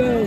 No,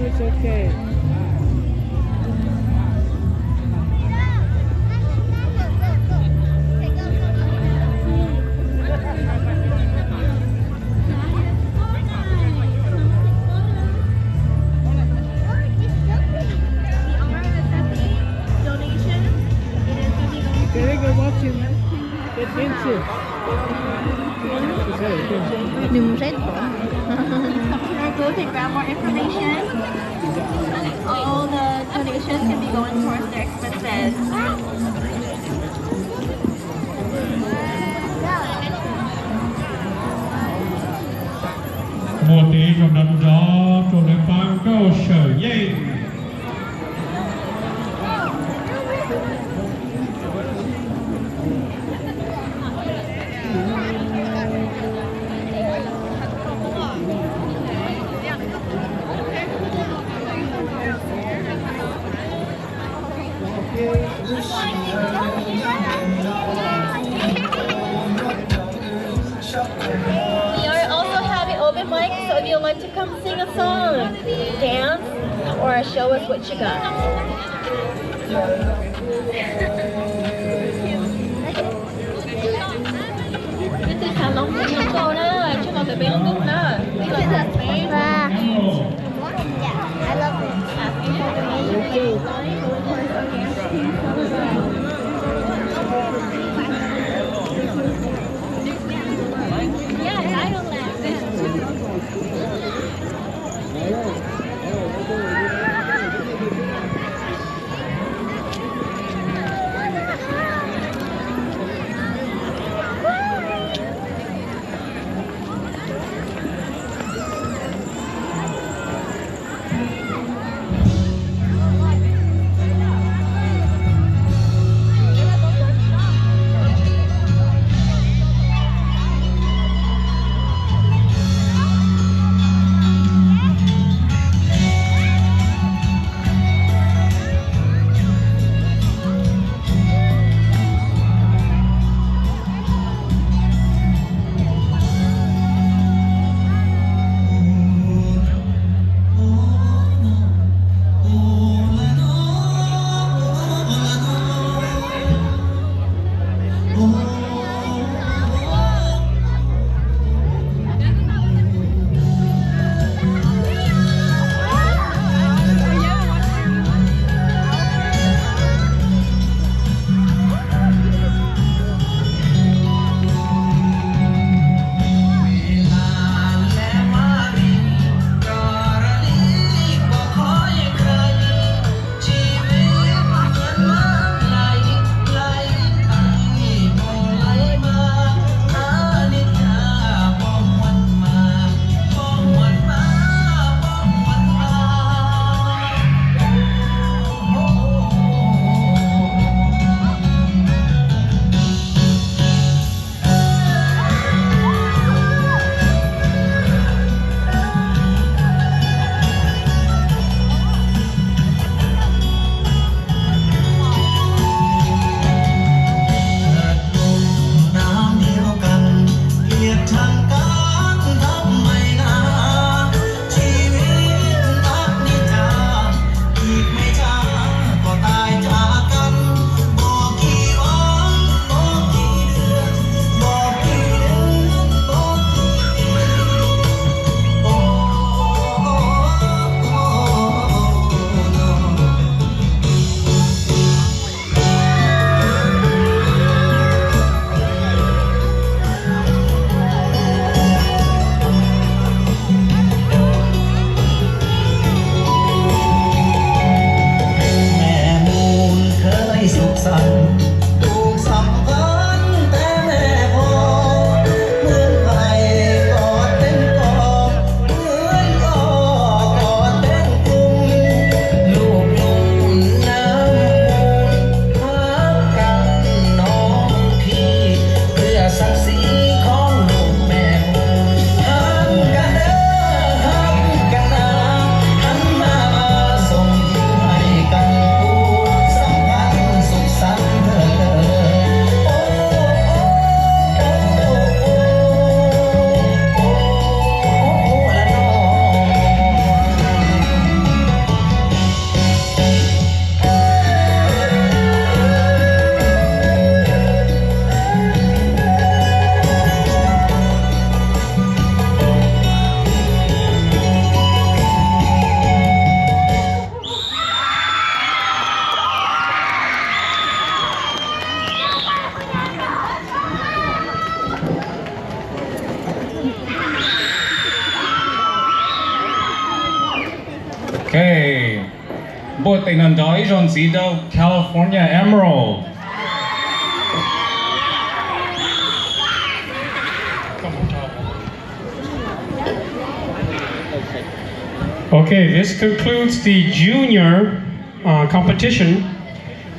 it's okay. They're watching the dancing. Nws mus saib tom. Our booth and grab more information. All the donations can be going towards their expenses. Muaj tes zoo nrov nrov rau lawv pab nkauj Sawm Yeej. We are also having open mic, so if you want to come sing a song, dance, or show us what you got. Peb twb xav loo peb lub nkauj na, tsis los ntawm peb lub nkauj na. Peb los ntawm peb. Wow. Yeah, I love it. Xav tus xav npab ntev me pog, hwj hais kom teeb kom, hwj os kom teeb kub, lub ntuj nab mus hab kam no thi, twb xav xij kho lub me hu, hab kam na, hab kam na, hab mas xoom hais kam kuv xav npab xoom xav ntawd. Ok, npuaj tes no nrov ib zaug ntxiv rau California Emerald. Okay, this concludes the junior uh, competition.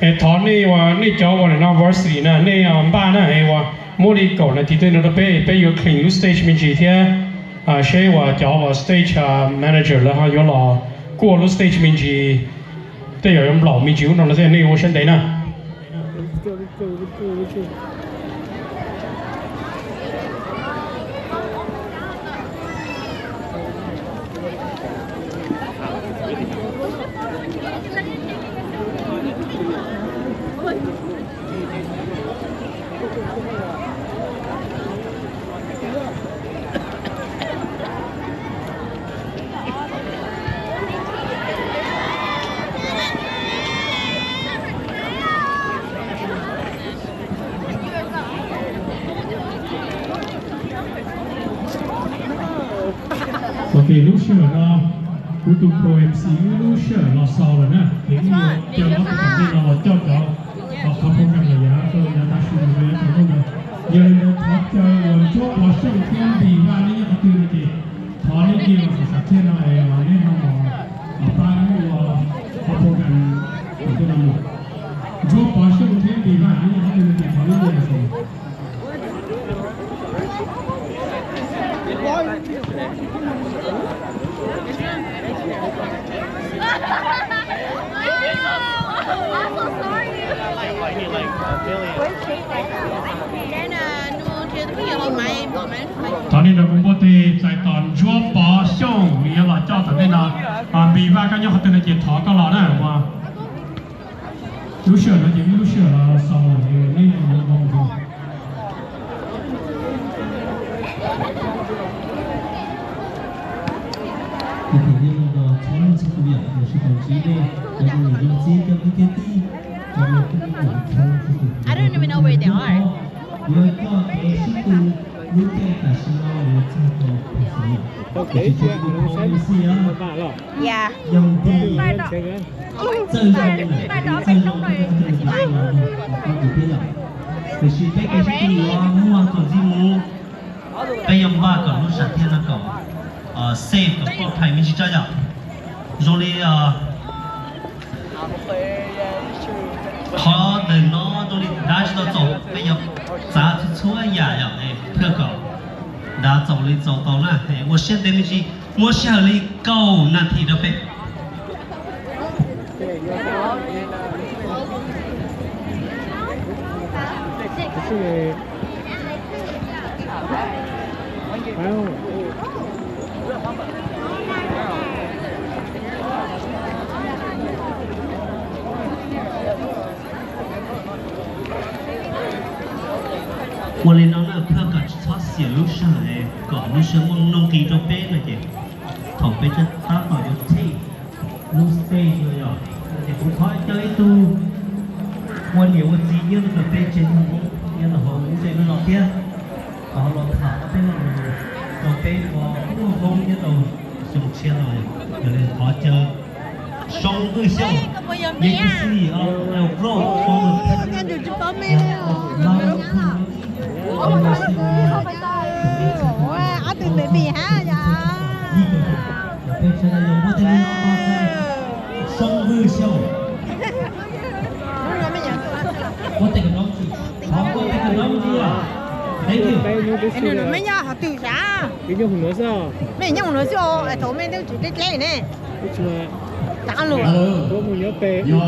Es thov nej uas nej cov uas nim no varsity na nej uh, npaj na es uas muab li kaum nas this tej no rau peb, peb yuav clean lub stage me ntsis thiab uh, seb uas cov uas stage uh, manager lawv ho yuav los kuaj lub stage me ntsis, tej yam yuav nplaum me ntsis ub no no thiab, nej ua siab ntev na. Ok, lub sij hawm no kuv tus pro MC wb lub sij hawm los xaus lawm na, ces wb yuav caw ob tug tom ntej no los coj cov qhov program los yav rau yav tav su rau yav tsaus ntuj no. Yog li ntawd thov caw uas Ntsuab Pov Xyooj thiab Npis Vaj neb nyob qhov twg no ces thov neb cia los saum sam thiaj no es neb ho los pab wb ua qhov program tom ntej no mus. Ntsuab Pov Xyooj thiab Npis Vaj neb nyob qhov twg no ces thov neb cia los saum. Thov nej nrog kuv npuaj tes txais tos Ntsuab Pov Xyooj nws yuav los coj tom ntej no. Npis Vaj koj nyob qhov twg no ces thov koj los na. Lub sij hawm no ces wb lub sij hawm los xaus lawm, nej yuav npau mus. Tus khawv nyiaj no txhob txhob tu yam, yog sib tau ntsib nej, cov zoo txib cov kwv cov tij, cov uas kuj muaj ib txhia sib tw, yuav coj cov sib tw lub caij tam sim no yuav txog tau pem xeev yom. Tiam sis tsis tau ib xwb os. Yog ntawd txawj zoo lawm, txawj zoo koj coj tus tij los mus kom koj tus thiab yom. Tiam sis peb kev sib tw yuav muaj txuas ntxiv mus. Peb yuav npaj kom lub sam thiaj no kom safe kom pov phais me ntsis tso yom. Zoo li qhov ntawm no zoo li dav tsis tau txaus, peb yuav txav txhua txhua yam yom, thiaj kom dav txaus li txaus tau na. Ua siab ntev me ntsis, muab sij hawm li kaum nas this rau peb. Ua li no na, thiaj kom tsis txhob xiam lub sij hawm, kom lub sij hawm muaj nuj nqis rau peb no ces thaum peb tab tom yuav take lub stage no yom, ces kuv thov caw ib tug ua niam ua txiv nyob rau peb tsev neeg Hmoob nyob rau hauv lub zej lub zos thiab, ho los tham ob peb lo lus rau peb ua ib tug Hmoob nyob rau xyoo tshiab no. Yog li thov caw Soo Vwj Xyooj, Yexus City of El Grove, former president. Mej nyob hov twg sav? Mej nyob hov nuav xwb os, thaum mej twb tsis dleb dleb ne. Zoo kuv mej nyob hov nuav xwb. Nyob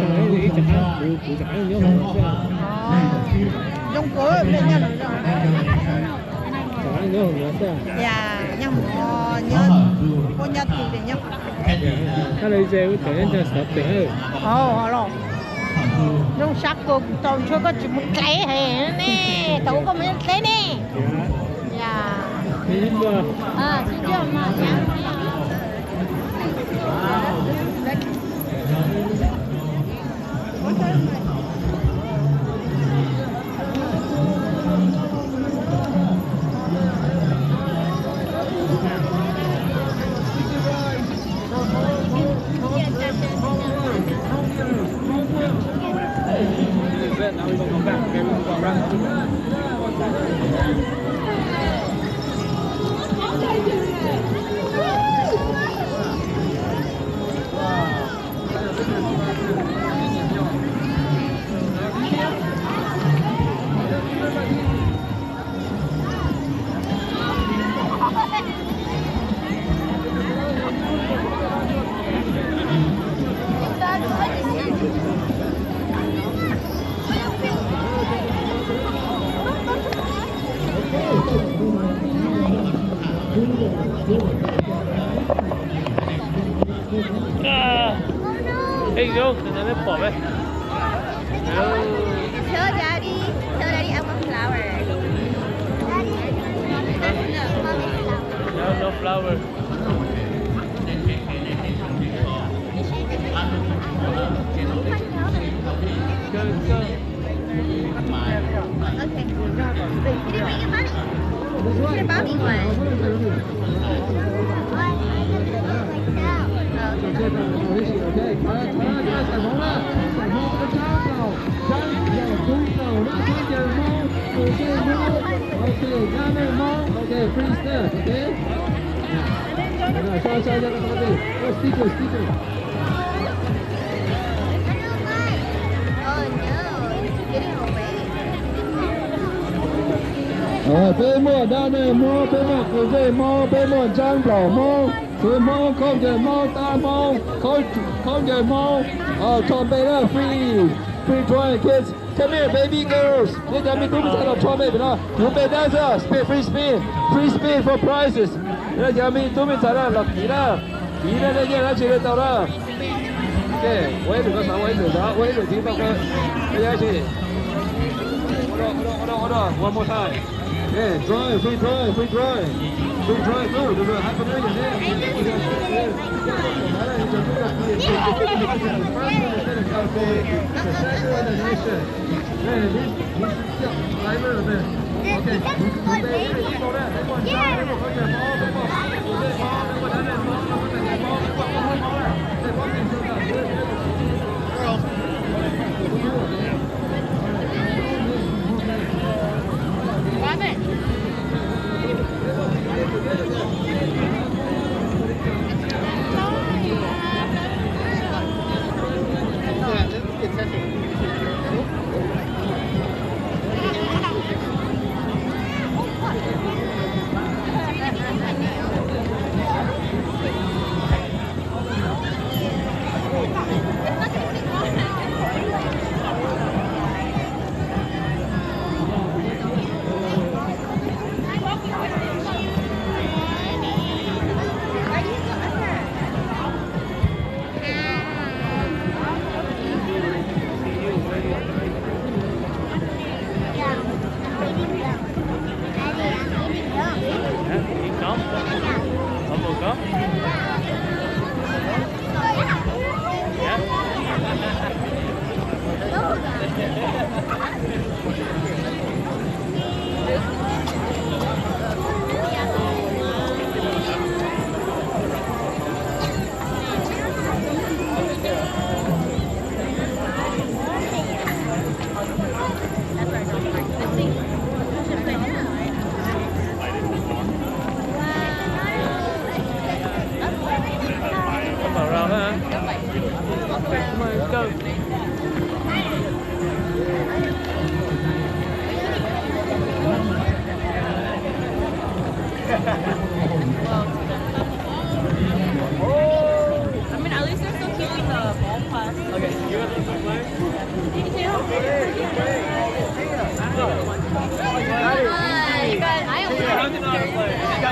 hov, nyob hov, nyob twg nyob. Zoo sab kawg, kuv tau ntshua koj tsis mus dleb heev ne, thaum koj mus dleb ne. Ej, Rose, neb pom me. Tell Daddy, tell Daddy I want flower. No, no flower. Go, go. Okay. Can you bring your money? Your mommy one. Peb muaj dab neeg Hmoob, peb muaj qws zej Hmoob, peb muaj ntsab nplaum Hmoob, txiv Hmoob, khaub ncaws Hmoob, tab Hmoob, khaub ncaws Hmoob, tso npe na, free, free drawing, kids. Come here, baby girls. Nej cov me tub me ntxhais los tso npe pem no. Yuav npe dab xwb, spin, free spin, free spin for prizes. Nej cov me tub me ntxhais na los kiv na, kiv na, nej nyiaj dab tsi nej tau na. Ok, ua ib lwm koj xav ua ib lwm, ua ib lwm kiv tau kawg. Ua dab tsi? Hold on, hold on, hold on, hold on. One more time. Yeah, drawing, free drawing, free drawing. Free drawing, go. There's a half a million there. First one to get a cup of coffee. It's a federal donation. Yeah, this, this is, yeah, I remember. Okay.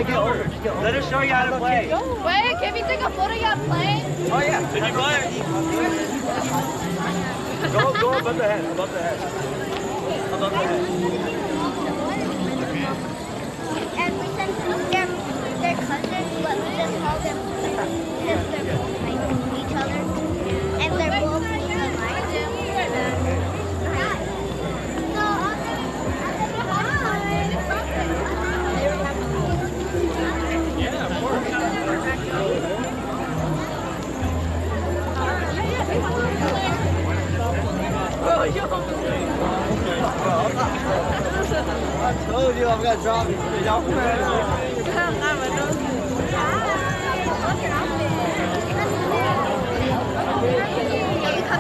Get over. Get over. Let us show you how to play. Wait, can we take a photo, y'all playing? Oh, yeah. Did you play? Go, go above the head, above the head. Above the head. And we tend to look them, their cousins, but we just call them, because they're, like, each other. And they're both alike. So, I told you I'm gonna drop you. Y'all playing. Come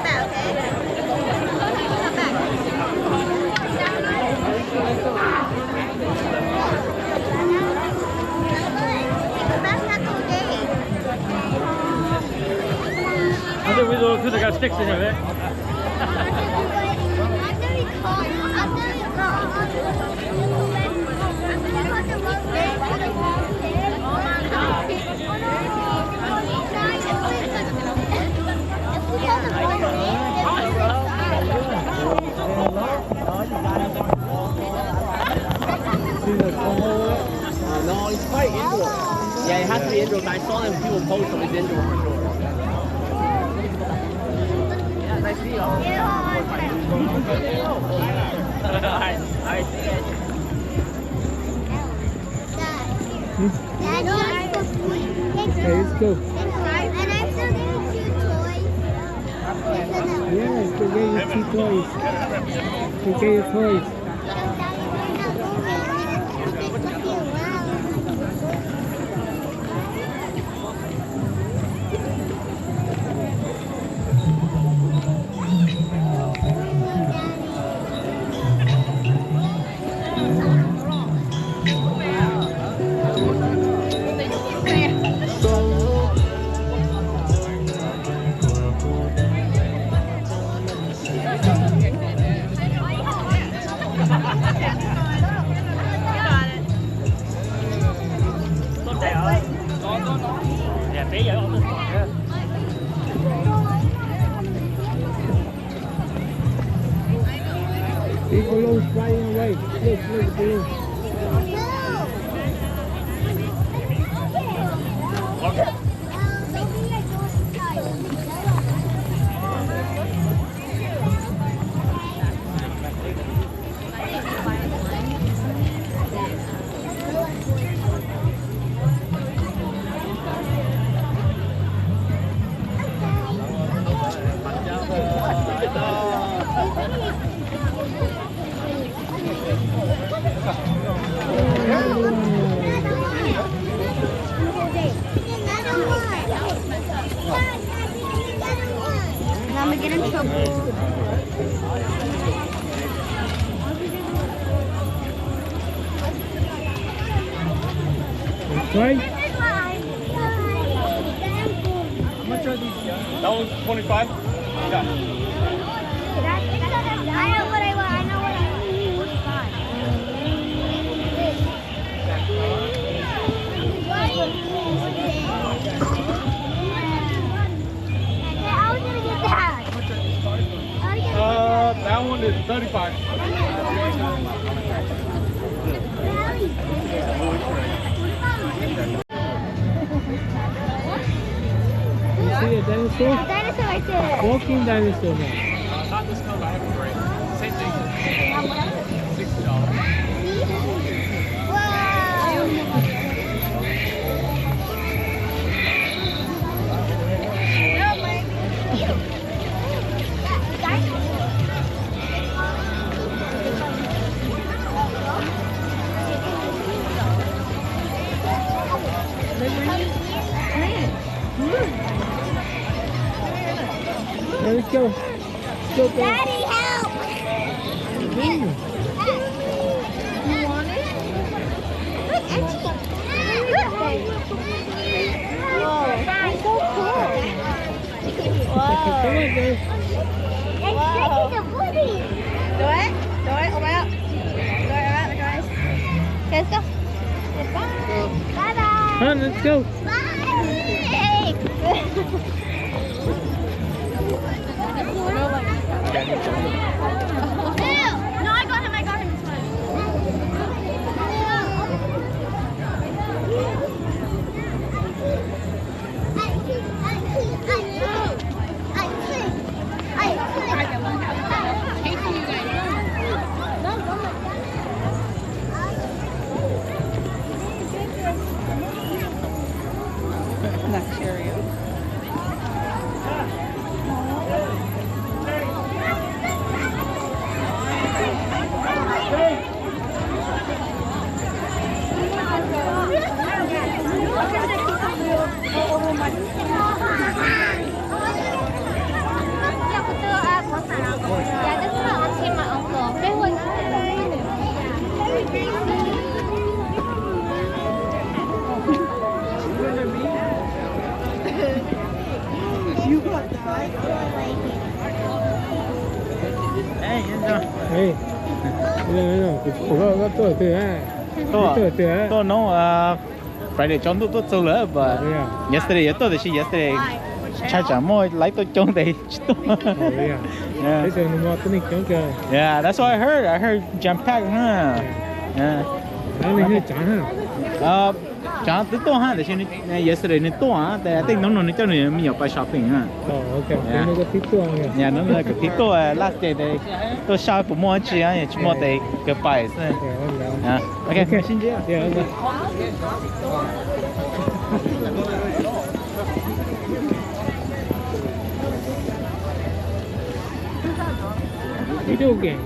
back, okay? Come back. That's not okay. I think we go to the guy sticks in here, eh? No, it's probably indoor. Yeah, it has to be indoor, but I saw them people post, so it's indoor for sure. Yeah, nice to meet you. Hi. Hi. Daddy, I'm so sweet. Hey, let's go. And I'm still getting two toys. Yeah, let's go get your two toys. Go get your toys. Big balloons flying away. Look, look, balloon. Let me get in trouble. Right? How much are these? That one's twenty-five. Yeah. I know what I want. I know what I want. Uh, that one is thirty-five. You see a dinosaur? Dinosaur right there. Walking dinosaur, man. Uh, not this color, but I have a gray. Same thing. Sixty dollars. Wow. Let's go. Let's go, go. Daddy, help! You want it? Look, Auntie. Look. Whoa, that's so cool. Whoa. Whoa. Do it. Do it. Open up. Do it. Open up, guys. Okay, let's go. Goodbye. Come on, let's go. Bye. No, I got him, I got him, it's fine. Tuaj no, Friday tsaus ntuj tuaj txug lawm, but yesterday yuav tuaj tiam sis yesterday tshaj tsam muaj laib tuaj coob tes tsis tuaj. Yeah, that's what I heard. I heard jam pack, huh? Tsaav twb tuaj ha, tiam sis yesterday nws tuaj tes tej hnub no nws coj nws me nyuam pais shopping na. Hnub no kuv thiaj tuaj last day tes tuaj saib puas muaj dab tsi, tsis muaj tes kawg pais xwb. Video game.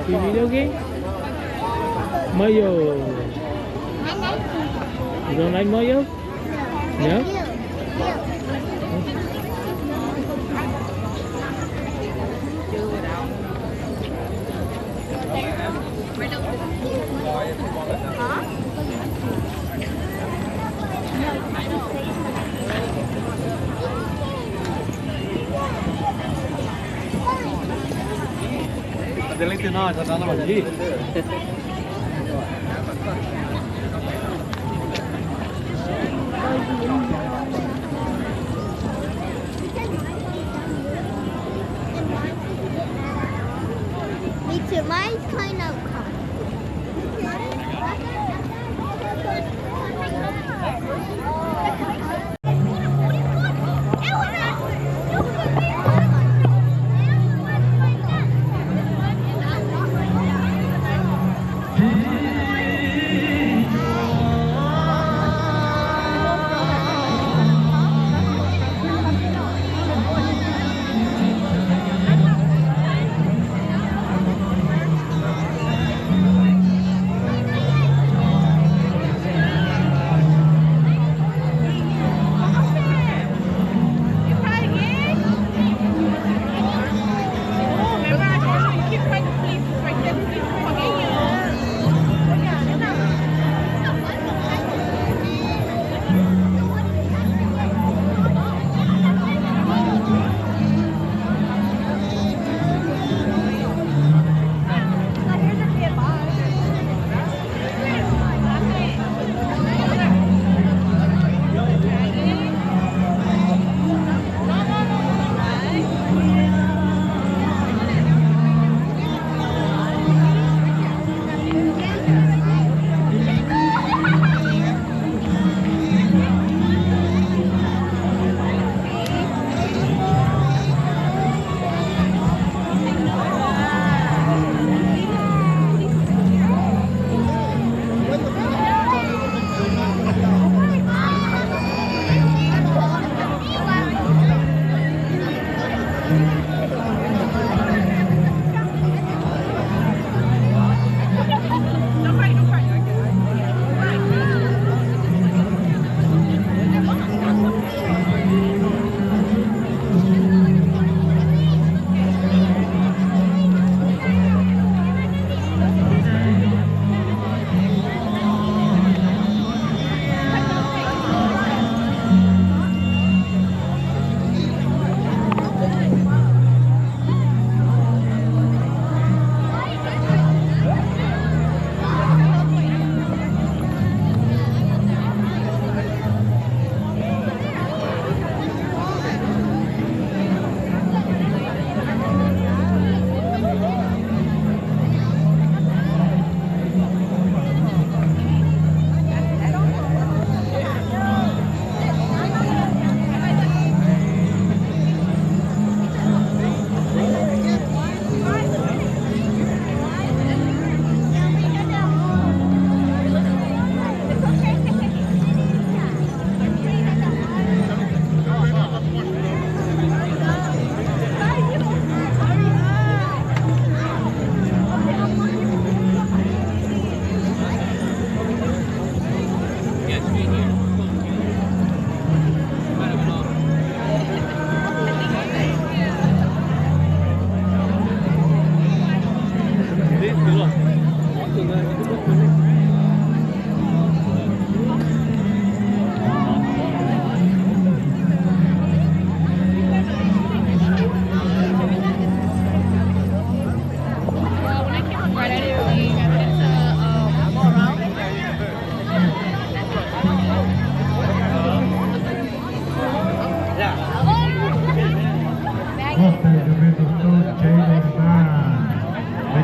You video game? Mario. You don't like Mario? No? Me too. Mine's kind of.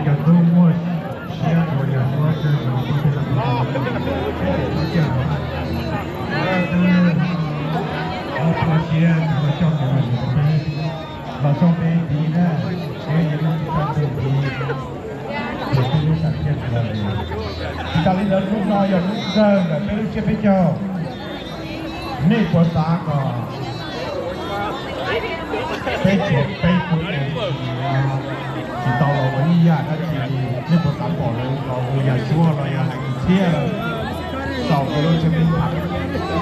Cov tub muaj siab ua yam suab kawg nkaus, peb tau peb tau coj los, twb muaj siab coj mus los yus peb los xyoo peb tid na, peb yog lub txaj ntug tid, ces peb lub sam thiaj tsis los li. Tsis tas li ntawd, hnub no yog hnub kawg ntawm peb lub tsiab peb caug. Nej puas xav kom peb tsuas peb tug tsis tau los ua ib yam dab tsi li? Nej puas xav pom lawv los ua yam suab los yog hais kwv txhiaj los xaus peb lub tsiab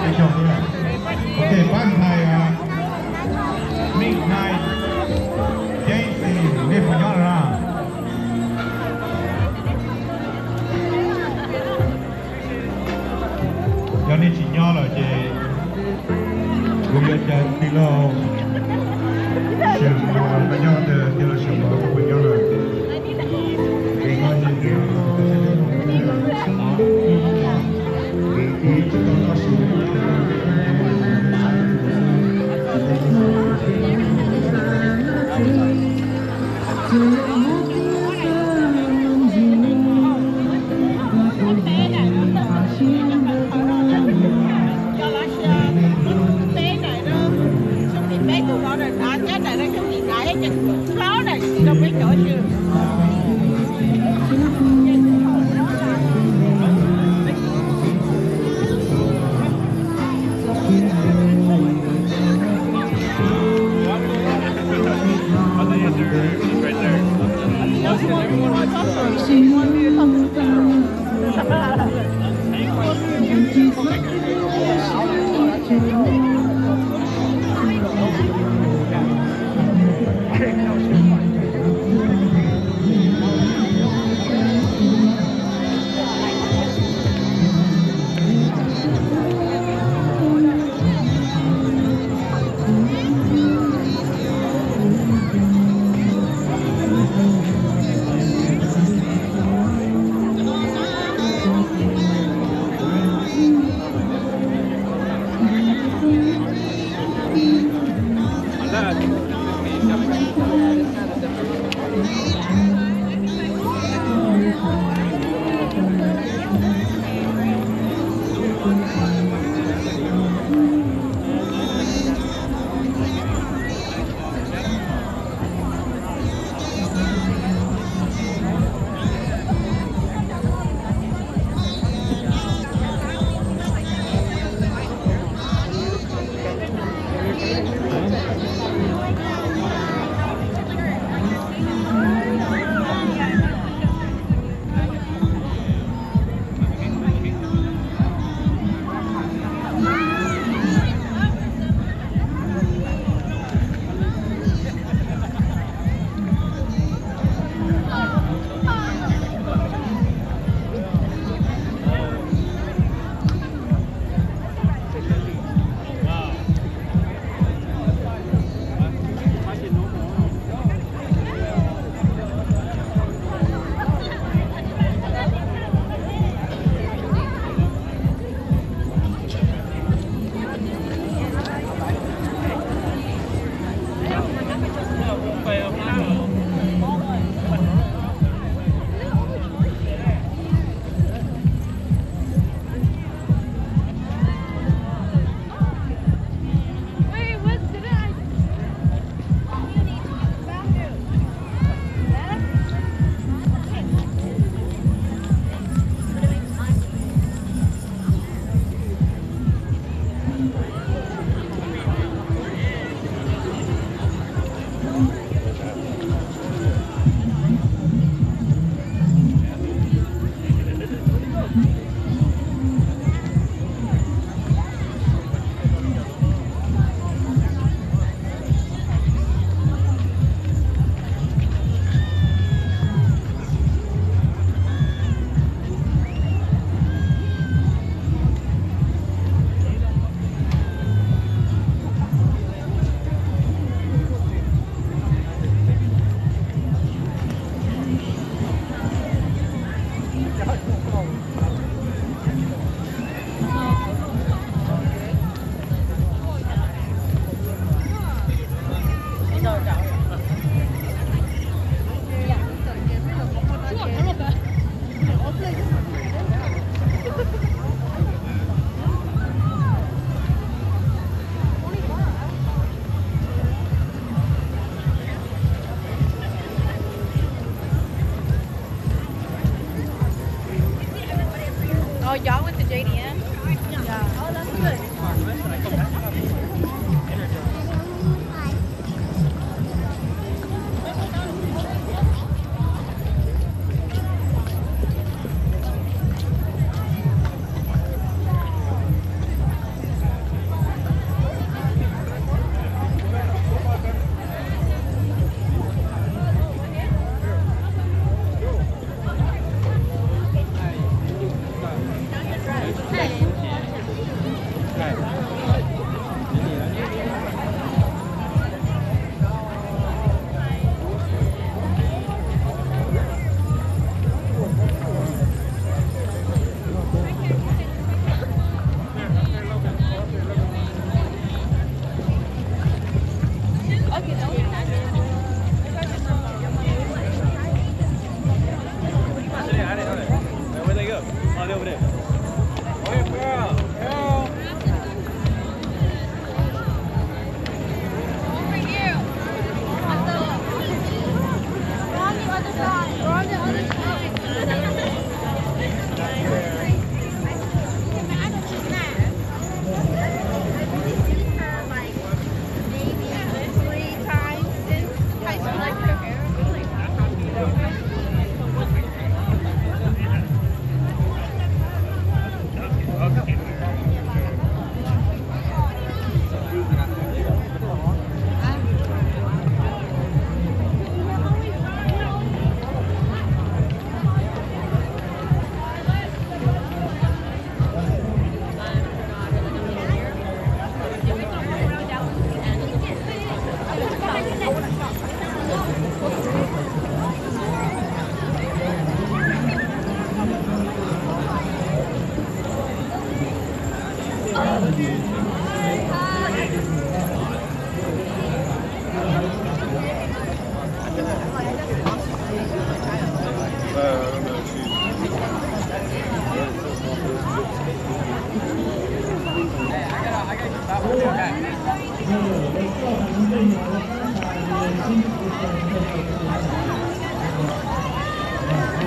peb caug thiab? Ok, pab ntxhais Meej Hnais, James, nej puas nyob lawm na? Yog nej tsis nyob lawm ces kuv yuav caw tij laug Xyooj Mos, koj nyob, tij laug Xyooj Mos koj puas nyob lawm?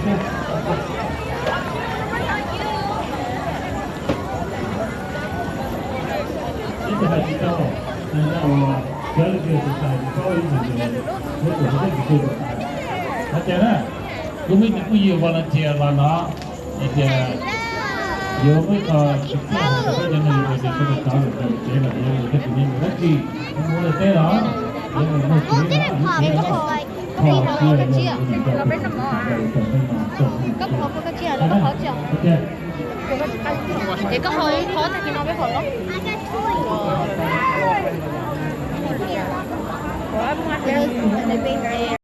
Ib tug hais tsis tau, tus no uas cov leej twg tus hais tsis tau ib tug, tus no kuj tsis tau. Hais tias na, kuv muaj ib tug phooj ywg volunteer los no, hais tias yuav muab ib qho tswv txiaj hais rau peb cov neeg uas tsis tau tau lawm, tau tsev los yog yus tej tus me nyuam dab tsi, mus ua teb los, yog mus muag tsev los, yus tsev los, qhov tsis yog yus mus tau tus tau tau tau tau tau tau.